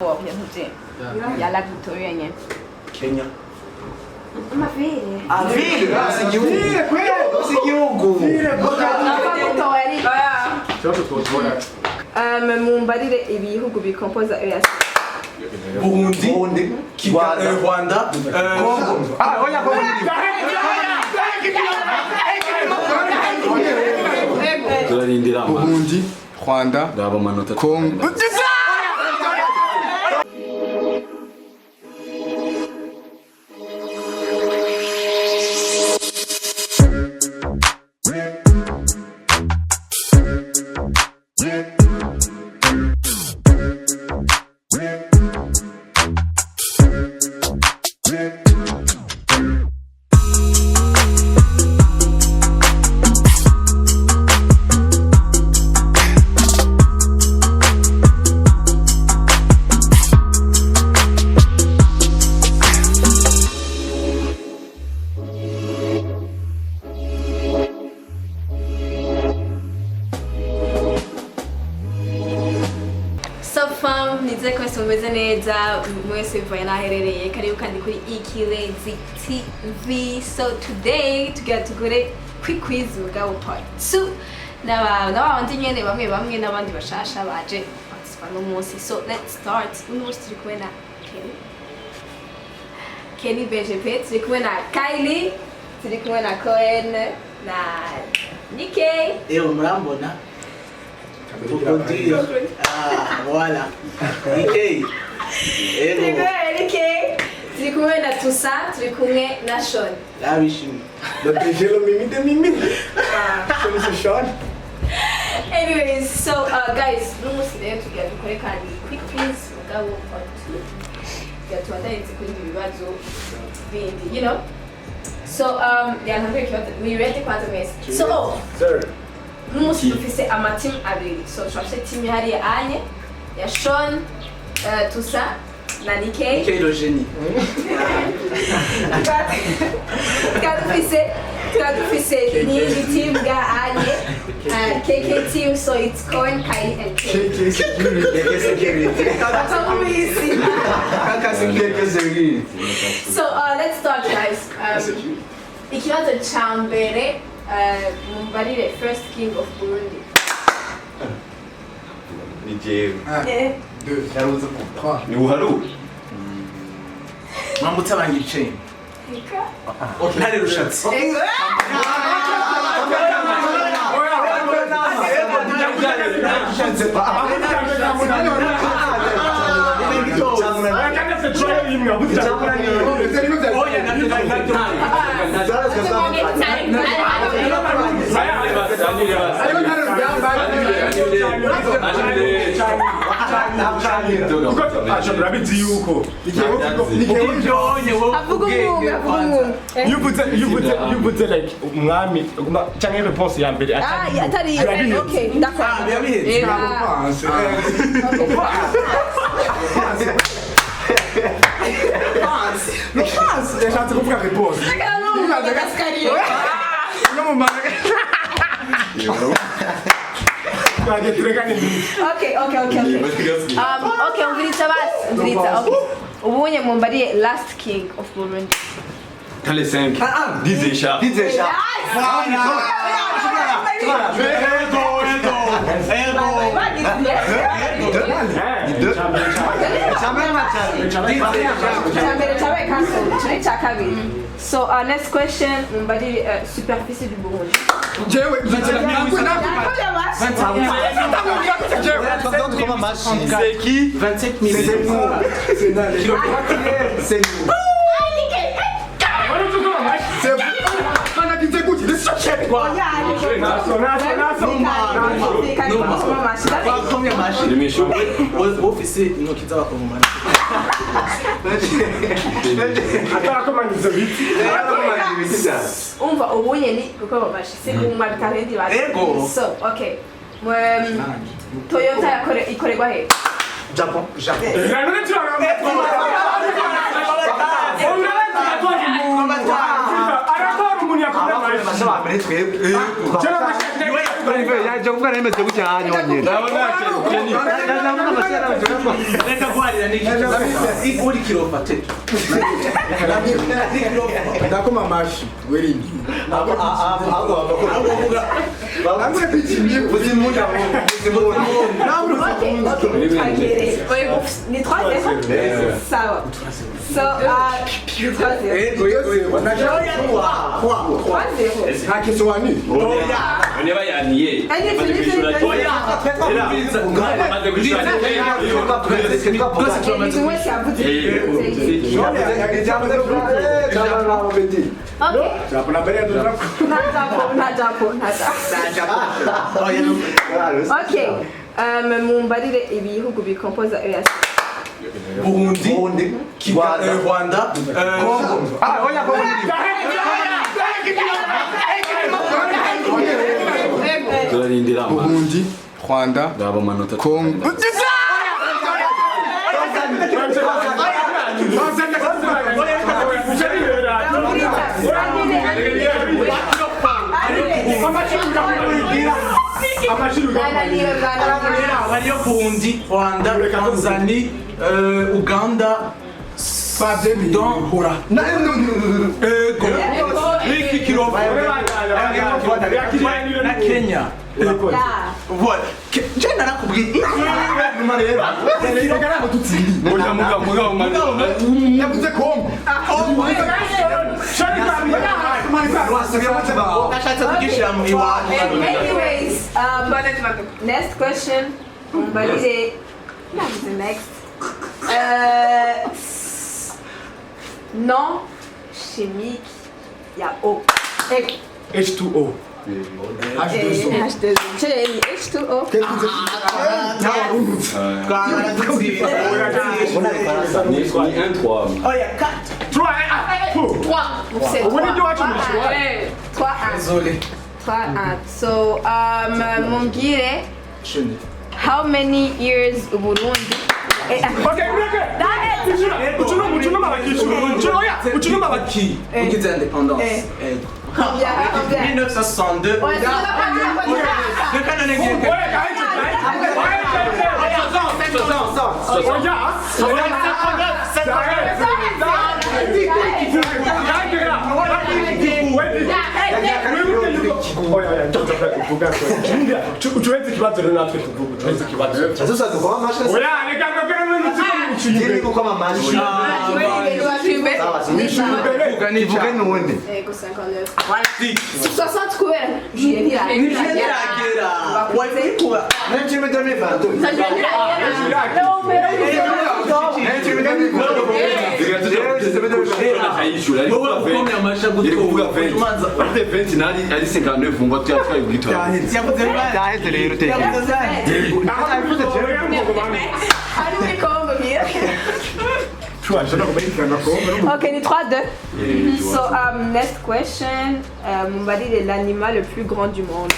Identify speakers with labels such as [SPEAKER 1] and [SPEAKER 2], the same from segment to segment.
[SPEAKER 1] Ntuze ya Lac Victoria nyene.
[SPEAKER 2] Kenya.
[SPEAKER 1] Amavire.
[SPEAKER 2] Avile, si igihugu. Si igihugu.
[SPEAKER 1] Mutoya ari
[SPEAKER 3] Ikibazo twotubona.
[SPEAKER 1] Mumbarire ibihugu bikompoza EAC.
[SPEAKER 4] Burundi,
[SPEAKER 2] Burundi,
[SPEAKER 4] Kigali,
[SPEAKER 2] Rwanda.
[SPEAKER 4] Rwanda,
[SPEAKER 2] Congo. Ah, oya Congo.
[SPEAKER 5] Turarindira amazi.
[SPEAKER 3] Burundi, Rwanda,
[SPEAKER 5] Raba amanota.
[SPEAKER 3] Congo.
[SPEAKER 1] So fam, nizere ko mwese mumeze neza, mwese bivanye n'aho aherereye. Karibu kandi kuri Ikirezi TV. So today tugira tugure quick quiz mugabo part 2. N'aba n'abandi nyene bamwe bamwe n'abandi bashasha baje participa no munsi. So let's start. Uno munsi turi kumwe na Kenny. Kenny BGP, turi kumwe na Kylie, turi kumwe na Cohen na Nikkei.
[SPEAKER 6] Ewe murambona. Crocodile. Ah, voilà. Ikei.
[SPEAKER 1] Turi
[SPEAKER 6] Ego.
[SPEAKER 1] kumwe na Nikkei, turi kumwe na Toussaint, turi kumwe na Sean.
[SPEAKER 6] Labishimye.
[SPEAKER 3] Le PG, le mimi de mimi. Sean, Sean.
[SPEAKER 1] Anyways, so guys, n'umunsi rero tugira dukore kandi quick quiz mugabo part 2. Tugira tubandanyirize kuri ibi bibazo bindi. So yantambuye ikibazo, we ready kwanza mwese. So oh,
[SPEAKER 3] Sir.
[SPEAKER 1] n'umunsi dufise amatimu abiri. So turafise team hariya Anye ya Sean, Toussaint na Nikkei.
[SPEAKER 6] Ikei le génie.
[SPEAKER 1] Tukaba dufise n'iyindi team bwa Anye, KK team, so it's Cohen, Kylie and K.
[SPEAKER 3] KK Security.
[SPEAKER 2] KK Security.
[SPEAKER 1] Batamubizi.
[SPEAKER 2] KK Security.
[SPEAKER 1] So let's start, guys. Ikibazo ca mbere, mumbarire first king of Burundi.
[SPEAKER 5] Ni jewe.
[SPEAKER 3] 1,
[SPEAKER 1] Eh,
[SPEAKER 3] 2, 3.
[SPEAKER 5] Ni uharu.
[SPEAKER 6] Mwambutsa bangice.
[SPEAKER 1] Eka.
[SPEAKER 6] Ntare rushatsi.
[SPEAKER 3] Urabizi yuko
[SPEAKER 1] Avuga umwumwe, avuga umwumwe. Eh.
[SPEAKER 3] iyo uvuze like umwami canke réponse ya mbere.
[SPEAKER 1] Ah, atari iyo. Okay, d'accord.
[SPEAKER 6] Ah, birabihetse.
[SPEAKER 1] Ah,
[SPEAKER 3] Yashatse kuvuga réponse. No mu mara twagiye turekane.
[SPEAKER 1] Okay. Okay, umviriza basi, umviriza. Okay. Ubunye mumbariye last king of Burundi.
[SPEAKER 5] Kale 5. Dizesha.
[SPEAKER 2] Dizesha.
[SPEAKER 1] Icyambere cyabaye cancel, icyo ni icya kabiri. So next question, mumbarire superficie du Burundi.
[SPEAKER 3] Jewe.
[SPEAKER 5] C'est qui?
[SPEAKER 6] 27 000.
[SPEAKER 2] C'est nous. C'est nous.
[SPEAKER 6] Bakomye amashi.
[SPEAKER 5] Nimeshu.
[SPEAKER 6] Wowe ufise intoki z'abakongomani.
[SPEAKER 3] Atarakomangiza ibiti.
[SPEAKER 1] Umva ubunye ni kuko babashi si kumwa bitarendi ba.
[SPEAKER 6] Ego.
[SPEAKER 1] So okay. Toyota yakore ikorerwa he?
[SPEAKER 2] Japon. Japon.
[SPEAKER 3] None aratora umuntu yakomye amashyi.
[SPEAKER 2] Twebwe. Naje kuvuga nemeze gutya hanyo nyene.
[SPEAKER 6] Reka guharira n'iki. Uri kirofa te.
[SPEAKER 3] Ndakoma amashi werindi.
[SPEAKER 2] Abo abo
[SPEAKER 3] Bangwe bichimye
[SPEAKER 2] Buzimuda buzimuda.
[SPEAKER 1] Ok, ok, twagere. Ni 3-0? Sawa. So, 3-0. 3-0.
[SPEAKER 3] Nta kintu wani.
[SPEAKER 5] Niba yaniye. Amaze kwishura.
[SPEAKER 1] Ni wese yavuze. Ok. Nta jambo, nta jambo, nta jambo. Ok. Mumbarire ibihugu bikompoza EAC.
[SPEAKER 6] Burundi, Kigali, Rwanda,
[SPEAKER 2] Congo. Ah, oya Congo.
[SPEAKER 5] Turarindira ama.
[SPEAKER 3] Burundi, Rwanda,
[SPEAKER 5] Raba amanota.
[SPEAKER 3] Congo.
[SPEAKER 6] Hariyo Burundi, Rwanda, Tanzanie, Uganda, Sudan, Hora. Ego. Niki kirofa. Na Kenya. Voilà. Je narakubwiye.
[SPEAKER 5] Oya mugabo mugabo mugabo.
[SPEAKER 3] Yavuze Congo.
[SPEAKER 6] Nashatse kugishira mu iwacu.
[SPEAKER 1] Anyways, next question. Mumbarire. Navuze next. Nom chimique ya O. Ego.
[SPEAKER 3] H2O. H2O.
[SPEAKER 1] H2O. Ni H2O.
[SPEAKER 5] Ni 1 3.
[SPEAKER 6] Oya, 4.
[SPEAKER 1] 3. C'est 3. 3 1.
[SPEAKER 6] Désolé.
[SPEAKER 1] 3 1. So, Mungire, how many years Burundi?
[SPEAKER 6] Ugize independence. Ego.
[SPEAKER 1] Combien?
[SPEAKER 6] 1962.
[SPEAKER 1] Ouais,
[SPEAKER 6] Reka none ngiye.
[SPEAKER 3] Ucuheze ikibazo rero natwe tuvuga ucuheze ikibazo.
[SPEAKER 2] Sasa dukoma amashi. Tiri gukoma amashi. Ivuge nundi.
[SPEAKER 1] Ego 59. Voilà. 60 kubera. Julien
[SPEAKER 6] Ntiragera. Wari kuba.
[SPEAKER 2] Même 2022.
[SPEAKER 5] Wowe
[SPEAKER 6] ukomye amashi
[SPEAKER 5] Yari kuvuga
[SPEAKER 6] gutora.
[SPEAKER 5] 20.
[SPEAKER 6] Umanza.
[SPEAKER 5] Afite 20 nari ari 59 mumva tuyatwaye ubwitora.
[SPEAKER 6] Yavuze
[SPEAKER 2] Yaheze rero uteke.
[SPEAKER 6] Yavuze
[SPEAKER 1] Ari muri Congo mira. Ok, ni 3-2. So, next question. Mumbarire l'animal le plus grand du monde.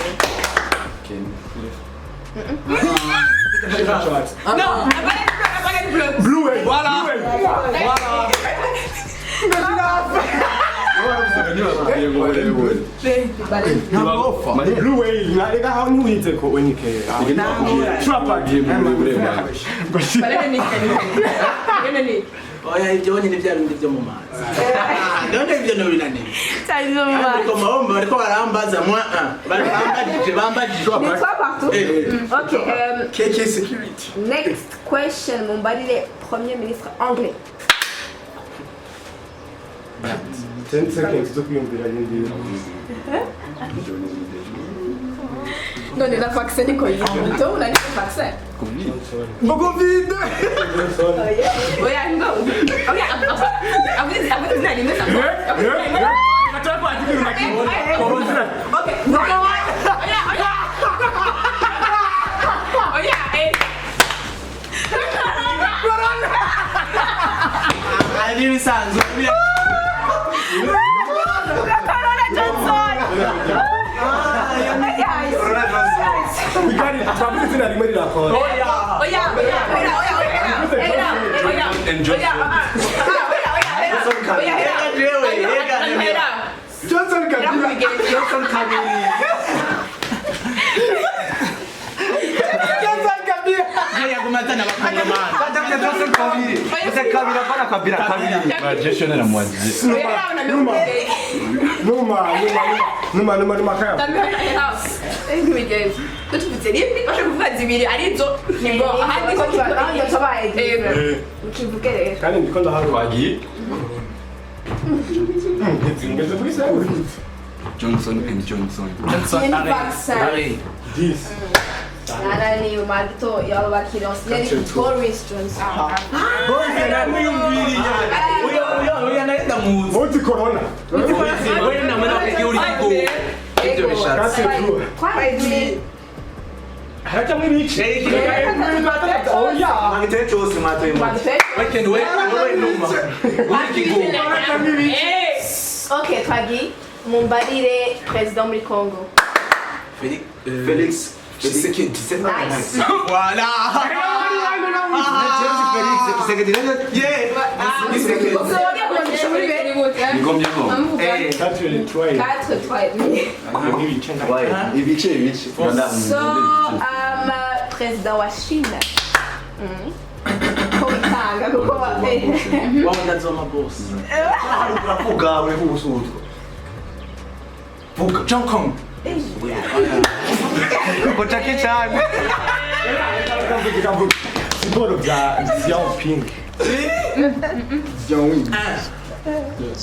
[SPEAKER 3] Blue whale.
[SPEAKER 6] Voilà.
[SPEAKER 3] Blue whale. Reka aho ntuhize ko wenike.
[SPEAKER 6] Oya, ibyo nyine bya bindi byo mu mazi. None ibyo no binaniye. Ariko mabomba bariko barambaza mwa bambajije bambajije.
[SPEAKER 1] Ni 3 partout. Ok,
[SPEAKER 3] KK Security.
[SPEAKER 1] next question. Mumbarire premier ministre anglais.
[SPEAKER 3] 10 seconds zo kwiyumvira nyine.
[SPEAKER 1] None la vaccin niko yito, unani vaccin.
[SPEAKER 3] Ngo Covid.
[SPEAKER 1] Oya ngo. Oya, avuze avuze nani nesa. Ok. Oya, oya. Oya, eh.
[SPEAKER 6] Ari bisanzwe.
[SPEAKER 1] Corona Johnson.
[SPEAKER 3] We got it. Twavuze izina rimwe rirakora.
[SPEAKER 1] Oya, oya, oya, oya, oya, oya, oya. Oya, oya, oya, oya.
[SPEAKER 3] Johnson Kabila.
[SPEAKER 1] Johnson Kabila.
[SPEAKER 2] Kata kabiri. Ese kabiri apana kabira kabiri.
[SPEAKER 5] Gestionnaire mwazi.
[SPEAKER 3] Numa numa numa numa numa kaya.
[SPEAKER 7] Tuvuze rimwe bashobora kuvuga zibiri arizo ni bo ahandi ko
[SPEAKER 1] tubaye ukivuge rero
[SPEAKER 3] Kandi ndiko ndaharura.
[SPEAKER 5] Twagiye.
[SPEAKER 3] Ngeze kuri sewe.
[SPEAKER 5] Johnson and Johnson.
[SPEAKER 6] Johnson
[SPEAKER 1] Ni
[SPEAKER 6] Array.
[SPEAKER 1] vaccin.
[SPEAKER 6] Array.
[SPEAKER 3] 10.
[SPEAKER 1] Nani Marto yabakirose yari Boris Johnson.
[SPEAKER 6] Namwiyumviriye. Oya oya oya naenda muzi.
[SPEAKER 3] Muzi corona.
[SPEAKER 6] Wewe na mwana wake uri kigo. Ibyo bishatse.
[SPEAKER 1] Twari
[SPEAKER 3] Harajamwo ibice. Oya.
[SPEAKER 2] Mwagiteye cyose mwatoye make.
[SPEAKER 6] Weekend we wewe numa. Uri kigo.
[SPEAKER 1] Ok, twagi mumbarire president muri Congo.
[SPEAKER 6] Felix
[SPEAKER 2] Felix
[SPEAKER 6] Tshisekedi.
[SPEAKER 1] Nice.
[SPEAKER 6] Voilà.
[SPEAKER 2] James Felix Tshisekedi.
[SPEAKER 6] Yeah. Tshisekedi.
[SPEAKER 5] Ni combien bon?
[SPEAKER 6] Eh.
[SPEAKER 3] 4 3.
[SPEAKER 1] 4 3
[SPEAKER 3] Ibice.
[SPEAKER 2] Ouais, ibice ibice.
[SPEAKER 1] So, president wa China. Ko bitanga kuko
[SPEAKER 6] Waba ndazoma boss.
[SPEAKER 2] Uravuga uri kubusutwa. Vuga.
[SPEAKER 6] John Kong.
[SPEAKER 2] Ko Jackie Chan.
[SPEAKER 3] Kavuga. Siporo bya Xiaoping. Xiaoping.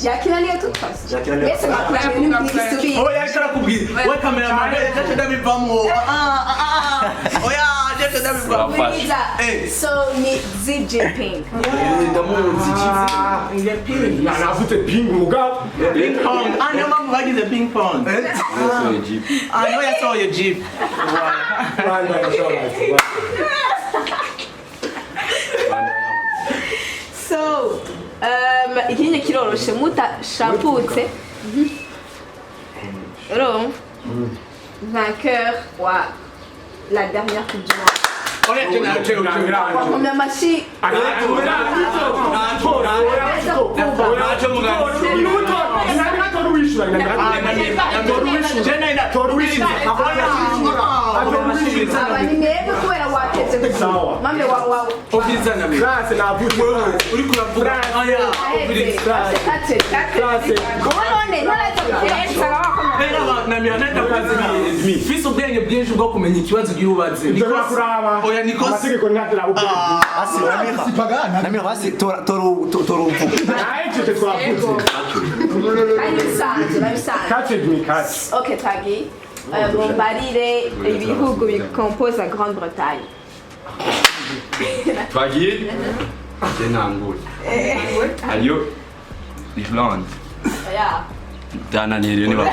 [SPEAKER 1] Yakina niyo tutfas.
[SPEAKER 2] Yakina niyo.
[SPEAKER 1] Mbese mwakuranye n'ibisubizo.
[SPEAKER 6] Oya ariko arakubwira. We cameraman jaje ndabivamwo. Ah ah ah. Oya jaje ndabivamwo.
[SPEAKER 1] Mwiza.
[SPEAKER 6] Eh.
[SPEAKER 1] So ni Xi Jinping.
[SPEAKER 5] Ndamuzi.
[SPEAKER 6] Nge ping.
[SPEAKER 3] Navuze ping mugabo.
[SPEAKER 6] Ping pong. Ah niyo mpamvu bagize ping pong. Ah niyo yasohoye jeep.
[SPEAKER 3] Rwanda yashobora.
[SPEAKER 1] So, ikindi kiroroshe mutashaputse. Urumva? Vainqueur wa la dernière Coupe du Monde.
[SPEAKER 6] Oya je naje
[SPEAKER 1] Wakomye amashyi.
[SPEAKER 6] Naje mugabo.
[SPEAKER 1] Aba ni mwebwe kubera wateze gusa.
[SPEAKER 3] Sawa.
[SPEAKER 1] Mame wa wa
[SPEAKER 6] Ubwiza na mwe.
[SPEAKER 3] France navuze.
[SPEAKER 6] Uri kuravuga. Oya
[SPEAKER 1] ahetse.
[SPEAKER 6] ubwiza.
[SPEAKER 1] Kate. Wowe none ntarahita gukora.
[SPEAKER 6] Fise ubwenge bwinshi bwo kumenya ikibazo ugira ubaze. Oya nikosi.
[SPEAKER 3] Amategeko ntatira ubwenge.
[SPEAKER 2] Asi Namira. Namira basi tora tora tora uvuga.
[SPEAKER 3] Nahejeje twavuze.
[SPEAKER 1] Kandi bisanzwe, bisanzwe.
[SPEAKER 3] Kate ni kate.
[SPEAKER 1] Ok, Twagi. Mumbarire ibihugu bikompoza Grande-Bretagne.
[SPEAKER 5] Twagiye. Je nangure. Hariyo Irlande.
[SPEAKER 1] Oya.
[SPEAKER 5] Byananiye niba.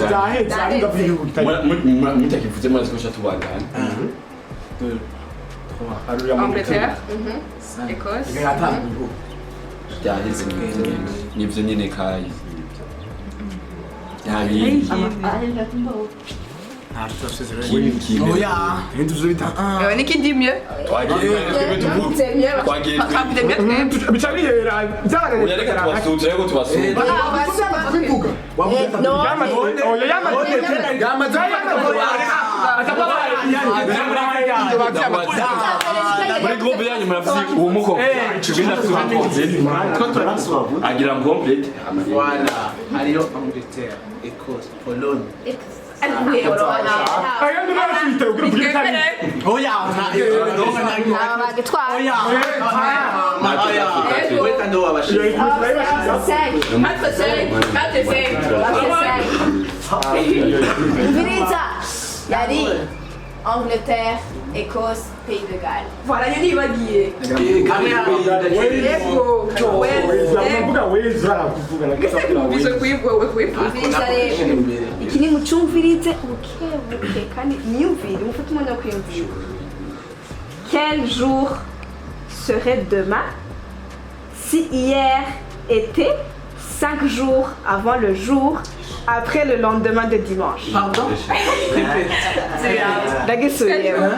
[SPEAKER 3] Zahetse ari ndavuga ibihugu bitari.
[SPEAKER 5] Mutakivuze murazi ko tubandana.
[SPEAKER 3] Arura mu
[SPEAKER 7] Angleterre, Écosse,
[SPEAKER 5] Byaheze nibyo nyine kayi. Byabindi.
[SPEAKER 6] Oya.
[SPEAKER 3] Ibintu byo bitatu.
[SPEAKER 7] Niki dit mieux.
[SPEAKER 5] Twagiye twebwe tuvuge.
[SPEAKER 1] C'est mieux.
[SPEAKER 5] Twagiye
[SPEAKER 7] Twavuze mieux twebwe.
[SPEAKER 3] Bica bihera byananiye.
[SPEAKER 5] Oya reka tubasuze reka tubasuze.
[SPEAKER 1] None.
[SPEAKER 3] Oya yamaze.
[SPEAKER 4] Yamaze.
[SPEAKER 5] Muri groupe yanyu murafise uwo muko. Agira ngo complete.
[SPEAKER 6] Voilà. Hariyo Angleterre, Écosse, Pologne.
[SPEAKER 3] Aya ndi nafite ugira uvuge bitari.
[SPEAKER 6] Oya.
[SPEAKER 1] Bagitwara.
[SPEAKER 6] Oya. Oya. Weta ndo wabashije.
[SPEAKER 1] 5.
[SPEAKER 7] 4, 5, 4, 5.
[SPEAKER 1] Umviriza. Yari Angleterre, Écosse, Pays de Galles.
[SPEAKER 7] Voilà, yo nibagiye. Yego.
[SPEAKER 3] Uravuga Wales barakuvuga na
[SPEAKER 7] Bize kuyivuga kuyivuga.
[SPEAKER 1] Umviriza rero. Iki ni mucumvirize buke buke kandi mwiyumvire mufate umwanya wo kwiyumvira. Quel jour serait demain si hier était 5 jours avant le jour après le lendemain de dimanche?
[SPEAKER 6] Pardon? Répète.
[SPEAKER 1] Ndagisubiyemo.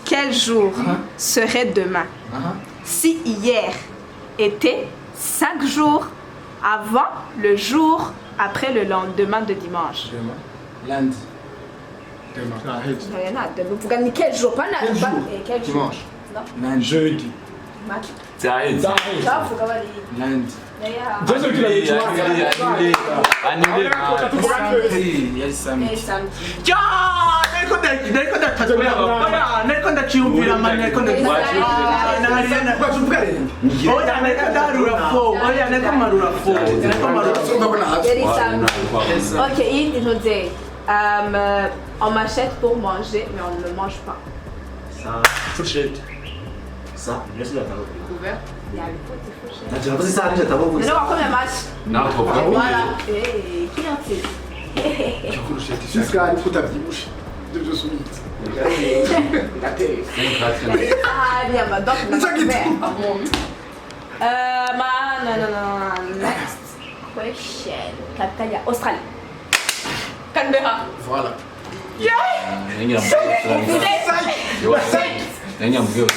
[SPEAKER 1] Quel jour serait demain si hier était 5 jours avant le jour après le lendemain de dimanche?
[SPEAKER 6] Lundi.
[SPEAKER 1] Oya, ntabwo uvuga ni quel jour pas na
[SPEAKER 4] Quel
[SPEAKER 1] pas-
[SPEAKER 4] jour?
[SPEAKER 1] eh, quel jour
[SPEAKER 4] Dimanche.
[SPEAKER 1] No.
[SPEAKER 6] Lundi.
[SPEAKER 3] Jeudi.
[SPEAKER 1] Match.
[SPEAKER 5] Zaheze.
[SPEAKER 1] Bavuga bari.
[SPEAKER 6] Lundi.
[SPEAKER 1] Yeah.
[SPEAKER 3] Byose
[SPEAKER 5] Annulé, annulé, annulé. Annulé.
[SPEAKER 6] Samedi, yari
[SPEAKER 1] Eh,
[SPEAKER 6] samedi.
[SPEAKER 1] samedi.
[SPEAKER 6] Ja, nariko nariko ndatatwera. Nariko ndaciyumvira man, nariko Oya, nariko ndarura fo. Oya, nariko marura fo. Nariko marura fo.
[SPEAKER 1] Yari samedi. Ok, iyindi ntuze. On m'achète pour manger, mais on ne me mange pas.
[SPEAKER 3] Fourchette.
[SPEAKER 2] Ça,
[SPEAKER 7] Couvert.
[SPEAKER 1] Yabikutse fourchette.
[SPEAKER 2] Ntacyo navuze isaha n'ijoro atavuze.
[SPEAKER 1] Rero wakomye amashyi.
[SPEAKER 5] Nawe twavuga ko
[SPEAKER 1] Voilà. Eh, qui en
[SPEAKER 3] Jusqu'à ariko utabyibushe. Ibyo byose ubitse.
[SPEAKER 1] Isahani, amadofu
[SPEAKER 3] Nicyo gituma.
[SPEAKER 1] Ma, no, no, no, next question. Capitale ya Australie.
[SPEAKER 7] Canberra.
[SPEAKER 3] Voilà.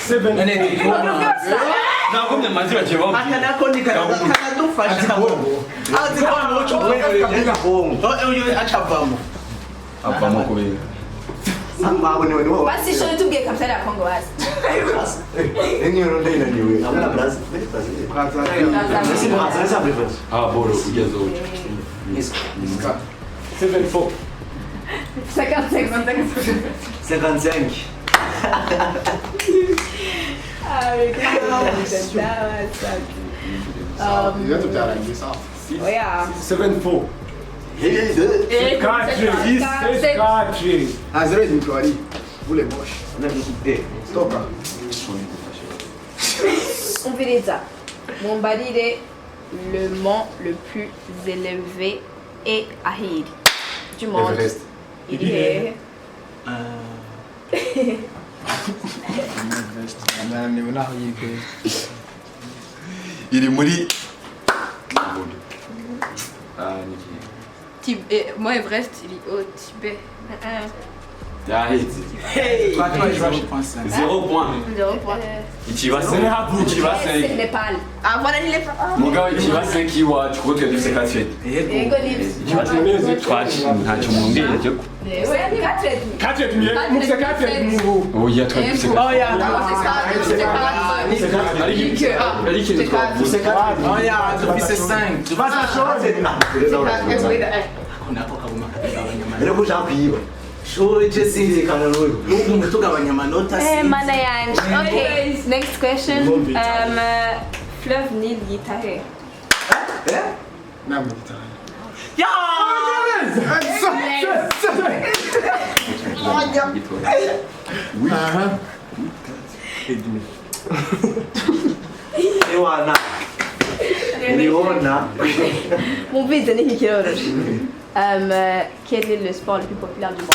[SPEAKER 3] Seven.
[SPEAKER 5] Nakomye amazi bagiye bavuga.
[SPEAKER 6] Aka nako ni kanadufasha. Azi ko
[SPEAKER 2] Kabila Kongo.
[SPEAKER 6] Uyu acavamo.
[SPEAKER 5] Avamo kubera.
[SPEAKER 2] Babonewe nibo.
[SPEAKER 1] Basi shoni tubwiye capitale ya Congo basi.
[SPEAKER 2] Niyo ndayinaniwe. Abona Brazil. Brazil. Ese Brazil ese Brazil.
[SPEAKER 5] Ah, boro ugeze ubu.
[SPEAKER 3] 7-4.
[SPEAKER 1] 55.
[SPEAKER 2] 55.
[SPEAKER 1] Ah, mais
[SPEAKER 3] Ibibazo byarangiye sawa.
[SPEAKER 1] Oya.
[SPEAKER 3] 7-4.
[SPEAKER 7] Et
[SPEAKER 3] 4, 6, 7, 4. Ah, 0 et demi, Vous les moches. Stop.
[SPEAKER 1] Umviriza. Mumbarire le mont le plus élevé et ahiri du monde.
[SPEAKER 3] Everest.
[SPEAKER 1] Iri hehe?
[SPEAKER 3] Naniwe naho yiguye.
[SPEAKER 5] Iri muri Ah, niki.
[SPEAKER 7] Moi, Everest, il est au Tibet.
[SPEAKER 5] Yaheze.
[SPEAKER 6] Twatwaye 0.5.
[SPEAKER 5] 0 point.
[SPEAKER 7] 0 point.
[SPEAKER 5] Ikiba 5. Ikiba
[SPEAKER 1] C'est
[SPEAKER 5] 5.
[SPEAKER 1] Nepal.
[SPEAKER 7] Ah, voilà, il est pas.
[SPEAKER 5] Mugabo ikiba 5 iwacu kuko twari dufise 4.
[SPEAKER 1] Yego ni
[SPEAKER 5] Ikiba 5 twaci ntacyo mumbwira cyo.
[SPEAKER 1] Ouais, 4 et demi.
[SPEAKER 3] 4 et demi. Mufise 4 et demi ubu.
[SPEAKER 5] Oya twari dufise 4.
[SPEAKER 6] Oya.
[SPEAKER 5] Ari ikintu twavuze.
[SPEAKER 6] Oya, dufise 5.
[SPEAKER 2] Basi
[SPEAKER 6] Nako kaguma katugabanya amanota.
[SPEAKER 2] Rero ko ushaka kuyiba.
[SPEAKER 6] Shure je sinzi.
[SPEAKER 2] Sinzikana n'uyu.
[SPEAKER 6] N'ubu tugabanya amanota
[SPEAKER 1] Eh,
[SPEAKER 6] sinzi.
[SPEAKER 1] mana yanje. Okay, next question. Fleuve Nil yita he?
[SPEAKER 3] Namwe gitanu.
[SPEAKER 6] Ya!
[SPEAKER 3] Aha. Et demi.
[SPEAKER 2] Ewana. Niona.
[SPEAKER 1] Mumvirize ni iki kiroroshe. Quel est le sport le plus populaire du monde?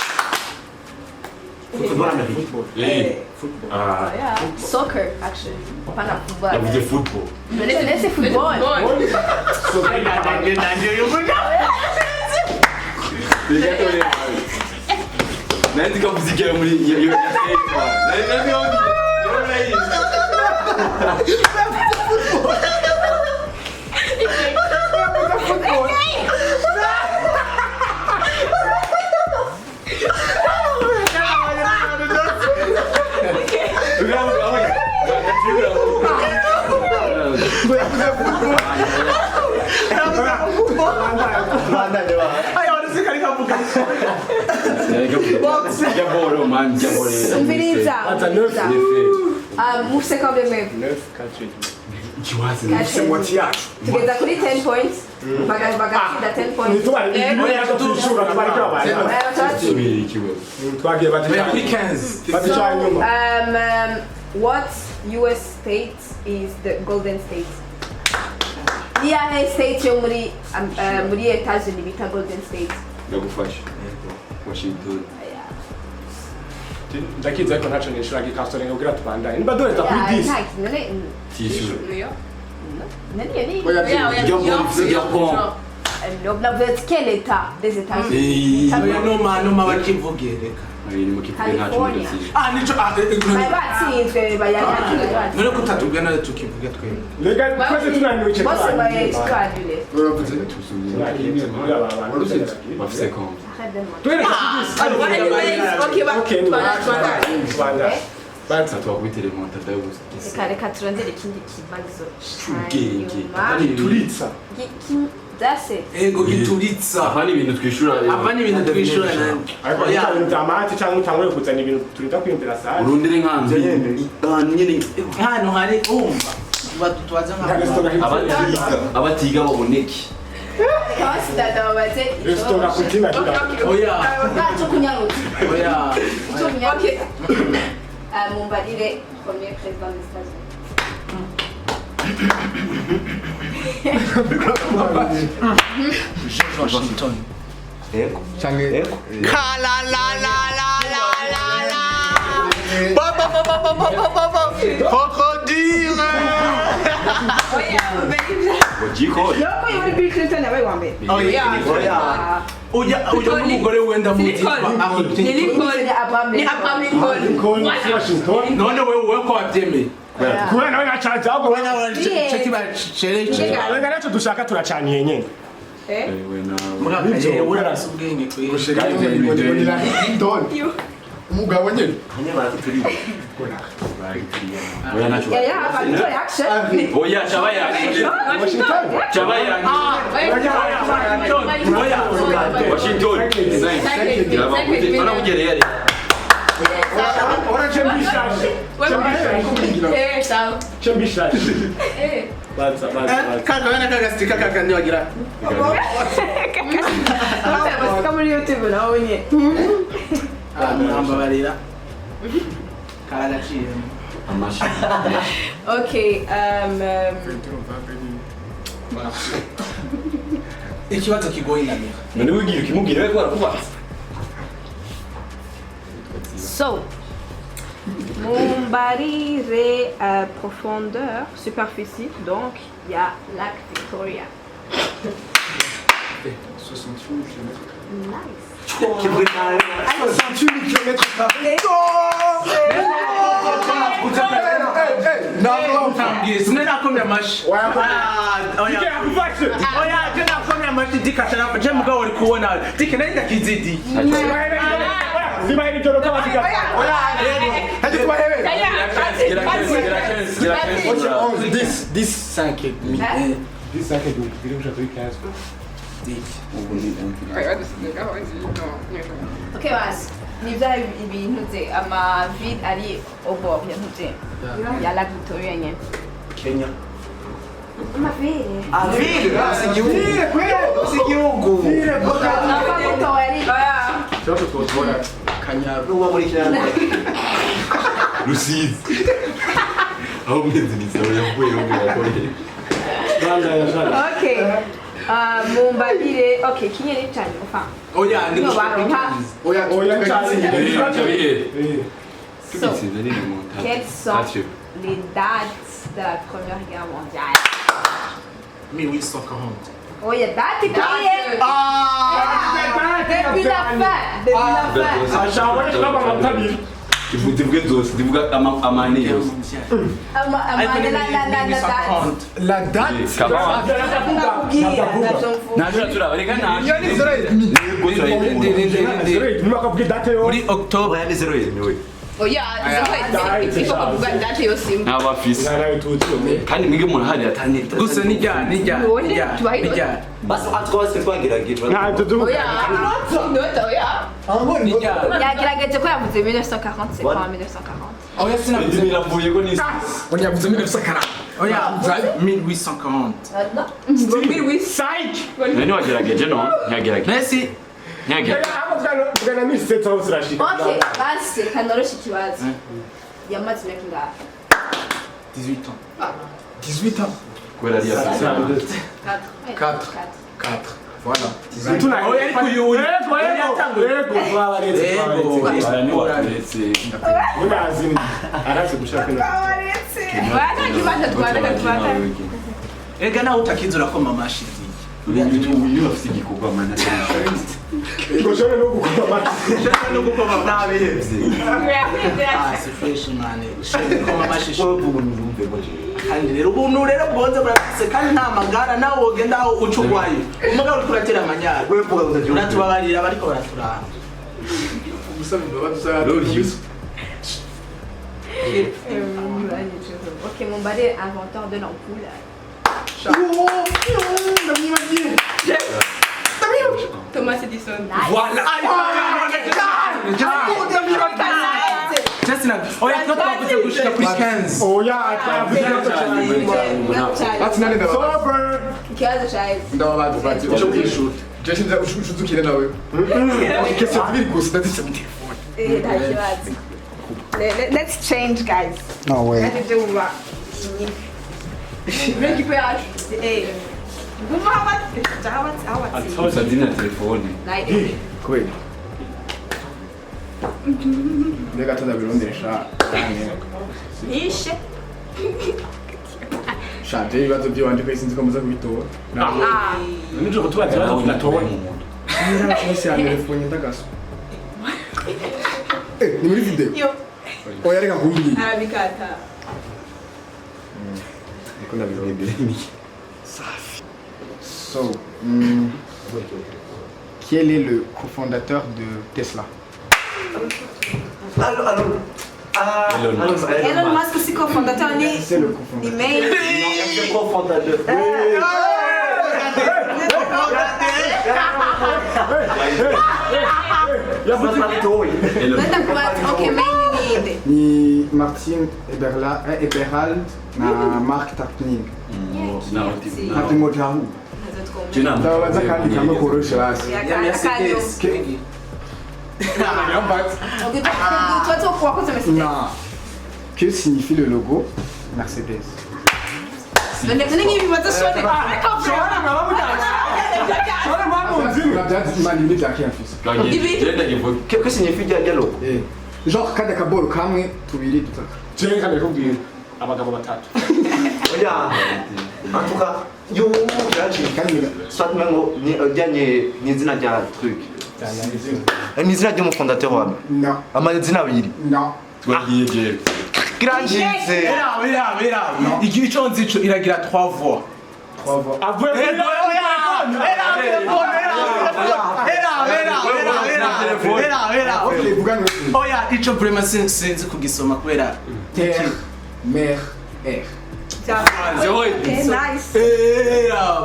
[SPEAKER 2] Football America.
[SPEAKER 5] Eh. Ah,
[SPEAKER 1] Yeah. Soccer, actually. Pas football.
[SPEAKER 5] yavuze football.
[SPEAKER 1] Mais c'est football.
[SPEAKER 5] Nari nzi ko avuze igera muri iyo iyo ya Nari nzi ko avuze
[SPEAKER 6] Aya, wari kari kavuga.
[SPEAKER 5] Jya man, jya boro.
[SPEAKER 1] Umviriza.
[SPEAKER 3] Attends, neuf.
[SPEAKER 1] Mufise combien mwebwe?
[SPEAKER 3] 9, 4 et demi.
[SPEAKER 5] Ikibazo.
[SPEAKER 3] C'est moitié yacu.
[SPEAKER 1] Tugeza kuri 10 points. Bagatsinda 10 points.
[SPEAKER 3] Ntitubare twishura tubareke babana.
[SPEAKER 1] Batatu.
[SPEAKER 3] Twagiye
[SPEAKER 6] Oya, kuri
[SPEAKER 3] baduca
[SPEAKER 6] 15.
[SPEAKER 3] baduca inyuma.
[SPEAKER 1] What US state is the Golden State? Niyahe state yo muri muri Etats-Unis bita Golden State?
[SPEAKER 5] Ndagufasha. Washington.
[SPEAKER 3] Ndakizi ariko ntaco nishura gikasorenga kugira tubandanye. Niba doreza kuri
[SPEAKER 1] Yeah,
[SPEAKER 3] 10.
[SPEAKER 1] nta kintu none
[SPEAKER 5] Tishura.
[SPEAKER 1] none iyo ni
[SPEAKER 3] Oya,
[SPEAKER 5] Jya boro, jya boro.
[SPEAKER 1] Navuze ati quel état des États-Unis?
[SPEAKER 6] Oya, noma noma bakivuge reka.
[SPEAKER 5] Ni mu kivuge ntacyo
[SPEAKER 1] California.
[SPEAKER 5] muzi.
[SPEAKER 6] Ah, nico ah
[SPEAKER 1] Bari batsinzwe bayakira.
[SPEAKER 6] None ko utatubwira nawe tukivuge twebwe.
[SPEAKER 3] Rega twese tunaniwe ico
[SPEAKER 1] Bose
[SPEAKER 3] twananiwe.
[SPEAKER 1] bayitwanire.
[SPEAKER 3] Uravuze.
[SPEAKER 5] Bafise konti.
[SPEAKER 1] Arrête de mentir.
[SPEAKER 3] Tuhereza kuri 10.
[SPEAKER 7] Anyways, ok, bah,
[SPEAKER 3] Okay,
[SPEAKER 7] tubandanye.
[SPEAKER 3] tubandanye. Baza.
[SPEAKER 5] Twakubitire montada gusa.
[SPEAKER 1] Reka reka turondere ikindi kibazo
[SPEAKER 5] Ubwenge.
[SPEAKER 1] canyuma.
[SPEAKER 3] Turitsa.
[SPEAKER 1] That's it.
[SPEAKER 4] Ego gituritsa.
[SPEAKER 5] Aha ni ibintu twishura.
[SPEAKER 6] Ava ni ibintu twishura nani.
[SPEAKER 3] Ariko
[SPEAKER 6] Oya.
[SPEAKER 3] ibintu bya mate cyangwa utangure kuzana ibintu turinda kwiyumvira saa.
[SPEAKER 5] Urundire nkanzu. Ahantu nyine
[SPEAKER 6] Hano hari umva. Tubaze nka
[SPEAKER 5] abatiga abatiga baboneke.
[SPEAKER 1] Basi dada babaze.
[SPEAKER 3] Resitora kutina kira.
[SPEAKER 6] Oya.
[SPEAKER 1] Cyo kunyarutsa.
[SPEAKER 6] Oya.
[SPEAKER 1] Cyo kunyarutsa. Mumbarire premier président des États-Unis.
[SPEAKER 6] George Washington.
[SPEAKER 2] Ego.
[SPEAKER 3] Canke
[SPEAKER 2] Ego.
[SPEAKER 6] Kala la la la la la la. Ba ba ba ba ba ba ba ba. Crocodile.
[SPEAKER 7] Oya, baby.
[SPEAKER 5] Bojiko.
[SPEAKER 7] Yoko yuri Bill Clinton yabaye wa mbere.
[SPEAKER 6] Oya.
[SPEAKER 2] Oya.
[SPEAKER 6] Oya, oya n'umugore wenda muzi.
[SPEAKER 7] Ni Lincoln.
[SPEAKER 1] Ni Abraham
[SPEAKER 7] Ni Abraham Lincoln.
[SPEAKER 3] Lincoln, Washington.
[SPEAKER 4] None wewe wewe ko wabyemeye.
[SPEAKER 3] Kubera nawe nacaje ahubwo
[SPEAKER 6] Oya, cyo kiba cere.
[SPEAKER 3] Reka nacyo dushaka turacaniye nyene.
[SPEAKER 7] Eh?
[SPEAKER 5] Wewe nawe.
[SPEAKER 6] Mugakaye urarasa ubwenge kwe.
[SPEAKER 3] Umugabo nyene.
[SPEAKER 2] Nyine baraturiye.
[SPEAKER 5] Oya nacho.
[SPEAKER 7] Ya ya, Victor action.
[SPEAKER 5] Oya chabaya.
[SPEAKER 3] Washington.
[SPEAKER 5] Chabaya.
[SPEAKER 4] Oya.
[SPEAKER 5] Washington. Banakugereye yari.
[SPEAKER 3] Ora chembishaje.
[SPEAKER 7] Eh, sawa.
[SPEAKER 3] Chembishaje.
[SPEAKER 7] Eh.
[SPEAKER 3] Baza baza baza.
[SPEAKER 6] Kaka wena kagastika kaka ndi wagira.
[SPEAKER 7] Basika muri YouTube nawe nyine.
[SPEAKER 6] Ah, murambabarira. Karagaciye.
[SPEAKER 5] Amashi.
[SPEAKER 1] Okay,
[SPEAKER 6] Ikibazo kigoye ndamira.
[SPEAKER 5] None wigira ukimubwira we ko barakubatse.
[SPEAKER 1] So, Mumbarire profondeur, superficie, donc il y a lac Victoria.
[SPEAKER 3] 68 km.
[SPEAKER 1] Nice.
[SPEAKER 3] 68 km carrés.
[SPEAKER 6] Sinakomye amashi. Oya. Oya, je nakomye amashi dikashana je mugabo uri kubona. Dike nari ndakizidi.
[SPEAKER 3] Ziba iri joro kabasika. Oya, haje tubahebe.
[SPEAKER 5] 11
[SPEAKER 3] 10 10 5 et demi. 10 5 et demi. Biri kuja kuri 15.
[SPEAKER 1] Ok, basi. Ni bya ibintu bye ama ville ari au bord ya ntuze. Ya lac Victoria nyene.
[SPEAKER 2] Kenya.
[SPEAKER 1] Ama ville.
[SPEAKER 2] Ah, ville, si igihugu. Si igihugu.
[SPEAKER 7] Oya.
[SPEAKER 3] Ikibazo twotubona.
[SPEAKER 6] Kanyaru.
[SPEAKER 2] Nuba muri Kenya.
[SPEAKER 5] Rusizi. Aho mwenzi ni sawa yavuye ngo yakore.
[SPEAKER 3] Rwanda ya jana.
[SPEAKER 1] Ok. Mumbarire, ok, kinyene cyane enfin.
[SPEAKER 6] Oya, ndi
[SPEAKER 1] No, baronka.
[SPEAKER 3] Oya, oya cyane.
[SPEAKER 1] So, quelles sont les dates de la Première Guerre mondiale?
[SPEAKER 6] 1840.
[SPEAKER 1] Oh, il y a date ikwiye. Depuis la fin, depuis la fin.
[SPEAKER 3] Ashobora kuba amatabiri.
[SPEAKER 5] Tuvuge zose, tuvuge amane yose.
[SPEAKER 1] Ama ama la la la la date.
[SPEAKER 3] La date.
[SPEAKER 5] Kaba.
[SPEAKER 1] Nakubwira, navyo
[SPEAKER 5] Ntajura turaba reka nta.
[SPEAKER 3] Iyo ni 0,5. Mwaka bw'i date yo.
[SPEAKER 6] Muri October.
[SPEAKER 2] Oya ni 0,5 we.
[SPEAKER 7] Oya, iko kuvuga date yose imwe.
[SPEAKER 5] N'abafisi.
[SPEAKER 3] Narayo tuzi.
[SPEAKER 5] Kandi mwige murahari atani.
[SPEAKER 6] Gusa nijya nijya nijya nijya.
[SPEAKER 2] Basi atwase twagerageje.
[SPEAKER 3] Ntabyo duvuga.
[SPEAKER 7] Oya. Nota oya.
[SPEAKER 6] Nijya.
[SPEAKER 1] Yagerageje ko yavuze 1940, c'est pas 1940.
[SPEAKER 6] Oya sinavuze.
[SPEAKER 5] Biravuye ko ni
[SPEAKER 3] On yavuze 1940.
[SPEAKER 6] Oya 1840.
[SPEAKER 1] Non.
[SPEAKER 3] Psych.
[SPEAKER 5] None wagerageje no? Ntiyagerageje.
[SPEAKER 6] Merci.
[SPEAKER 5] Ntiyagerageje.
[SPEAKER 3] Abo tugana 1700 zirashika.
[SPEAKER 1] Ok, basi kanoroshe ikibazo. Yamaze imyaka ingahe?
[SPEAKER 6] 18 ans.
[SPEAKER 3] 18 ans.
[SPEAKER 5] Kubera ari yafise.
[SPEAKER 1] 4.
[SPEAKER 3] 4. Voilà. 18
[SPEAKER 6] Oya ariko uyu uyu.
[SPEAKER 3] Yego, yego. Yego, twabaretse, twabaretse.
[SPEAKER 5] Oya ni waturetse.
[SPEAKER 3] Urazi arazi gushaka na.
[SPEAKER 7] Oya, nta kibazo twabeka twabeka.
[SPEAKER 6] Ega nawe utakizi urakoma amashi ziye.
[SPEAKER 5] Uyu afise igikorwa mana.
[SPEAKER 3] Goshone no gukoma amashyi.
[SPEAKER 6] Ushaka no gukoma
[SPEAKER 2] Nabihevye.
[SPEAKER 6] Ah, c'est fresh man. Ushaka gukoma amashi.
[SPEAKER 2] Wowe ubu numve ngo jewe.
[SPEAKER 6] Kandi rero ubuntu rero bwonze burafise kandi nta magara nawe wogenda aho uca ugwayo. Umugabo uriko uratera amanyara.
[SPEAKER 2] Wewe mvuga ngo utabyumva.
[SPEAKER 6] Uratubabarira bariko baraturaba.
[SPEAKER 3] Gusaba imbabazi
[SPEAKER 5] Love you.
[SPEAKER 1] Ok, mumbare inventeur de l'ampoule.
[SPEAKER 7] Thomas Edison.
[SPEAKER 4] Voilà. Just oya, twe twavuze gushika kuri 15.
[SPEAKER 3] Oya, ati nane ndababaza.
[SPEAKER 1] Ikibazo cyawe.
[SPEAKER 3] Ndababaza.
[SPEAKER 5] Uco kwishura.
[SPEAKER 3] Je sinza ushuzukire nawe. Question zibiri gusa ndazise mu telefone.
[SPEAKER 1] Nta kibazo. Let's change, guys.
[SPEAKER 2] No way.
[SPEAKER 1] Kandi ibyo buba
[SPEAKER 7] Muri ekipe yacu.
[SPEAKER 1] Guma abatsi.
[SPEAKER 5] Sadina telefone.
[SPEAKER 3] Kubera. Mbega tuzabirondera sha.
[SPEAKER 1] Nishe.
[SPEAKER 3] Sha, je ibibazo by'iwanje ko sinzi ko muza kubitora.
[SPEAKER 4] Nijoro tubaza ibibazo tugatora.
[SPEAKER 3] Bose ya telefone ndagaso. Ni muri video.
[SPEAKER 1] Yo.
[SPEAKER 3] Oya, reka kumbwira.
[SPEAKER 7] Arabikata.
[SPEAKER 3] Niko ndabirondera. So, quel est le cofondateur de Tesla?
[SPEAKER 2] Allo, allo. Ah,
[SPEAKER 5] Elon
[SPEAKER 2] allo,
[SPEAKER 1] Elon Musk si cofondateur ni
[SPEAKER 3] C'est le
[SPEAKER 1] ni
[SPEAKER 3] cofondateur.
[SPEAKER 1] main.
[SPEAKER 2] C'est cofondateur.
[SPEAKER 5] Elon.
[SPEAKER 1] Nenda kubaza, okay, main ni ninde?
[SPEAKER 3] Ni Martin Eberla, Eberhard na Mark Tartning. Martin Mojahu. Ndababaza kandi kamwe koroshe basi.
[SPEAKER 6] Ya Mercedes.
[SPEAKER 1] Wakoze Mercedes.
[SPEAKER 3] Non. Que signifie le logo Mercedes?
[SPEAKER 1] None nk'ibibazo shone.
[SPEAKER 2] Que signifie dialogue?
[SPEAKER 3] Genre kada kaboro kamwe tubiri dutatu.
[SPEAKER 4] Jewe kandi kubwira abagabo batatu.
[SPEAKER 2] Oya. En tout cas, yo, yaje.
[SPEAKER 3] Kandi
[SPEAKER 2] Soit mengo ni ryanye ni izina rya truc. Ni izina ry'umufondateur wawe.
[SPEAKER 3] Non.
[SPEAKER 2] Amazina abiri.
[SPEAKER 3] Non.
[SPEAKER 5] Twagiye jewe.
[SPEAKER 2] Kirangize.
[SPEAKER 6] Era, era, era. Igihe ico nzi ico iragira 3 voix.
[SPEAKER 3] Trois voix.
[SPEAKER 4] Avuye kuri
[SPEAKER 6] Era, era, era, era, era, era.
[SPEAKER 3] Ok, vuga ngo.
[SPEAKER 6] Oya, ico vraiment sinzi kugisoma kubera
[SPEAKER 3] Terre, mer, air.
[SPEAKER 1] Okay, nice.
[SPEAKER 6] Era.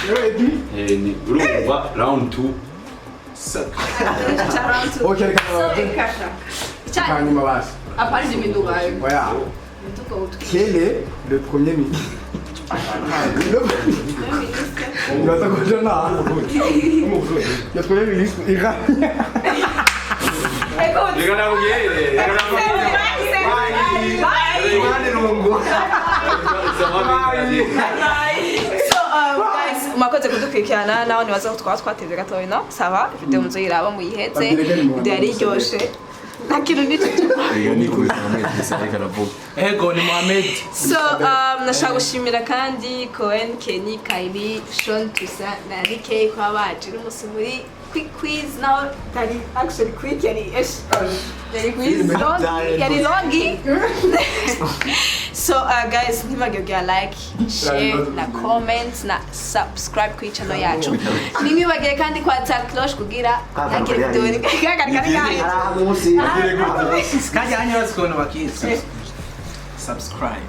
[SPEAKER 3] Zéro et demi.
[SPEAKER 5] Eh, ni urumva round 2.
[SPEAKER 3] Ok, reka ndababaze. Hanyuma basi.
[SPEAKER 7] Apana imiduga.
[SPEAKER 3] Oya. Quel est le premier ministre? Ibibazo kuja na. Le premier ministre iranien.
[SPEAKER 1] Écoute.
[SPEAKER 5] Reka nakubwire, reka nakubwire.
[SPEAKER 1] Bye. So, guys, mwakoze kudukurikirana. Naho nibaza ko twaba twatevye gatoya, no ça va, video muzoyiraba muyiheze.
[SPEAKER 3] Babwire ko ni mu
[SPEAKER 1] Video yari iryoshe, nta kintu n'icyo.
[SPEAKER 5] Reka nikuze Mohamed, reka navuga.
[SPEAKER 6] Ego ni Mohamed.
[SPEAKER 1] So nashaka gushimira kandi Cohen, Kenny, Kylie, Sean, Tusa na Rike kuba baje n'umunsi muri quick quiz. Naho tari actually quick, yari esh, yari quiz long, yari longi. So guys, ntibagire kugira like, share na comment na subscribe kuri channel yacu. Ntimwibagire kandi kwatsa cloche kugira ntagire video kari kari kari.
[SPEAKER 2] Munsi.
[SPEAKER 6] Kandi hanyuma bazi ukuntu bakizi. Subscribe.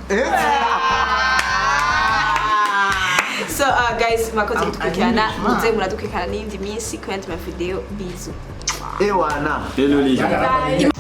[SPEAKER 1] So guys, mwakoze kudukurikirana. Muze muradukurikirana n'iyindi minsi ku yandi mavideo. Bisous.
[SPEAKER 2] Ewana.
[SPEAKER 5] Hello Lisa.
[SPEAKER 1] Bye.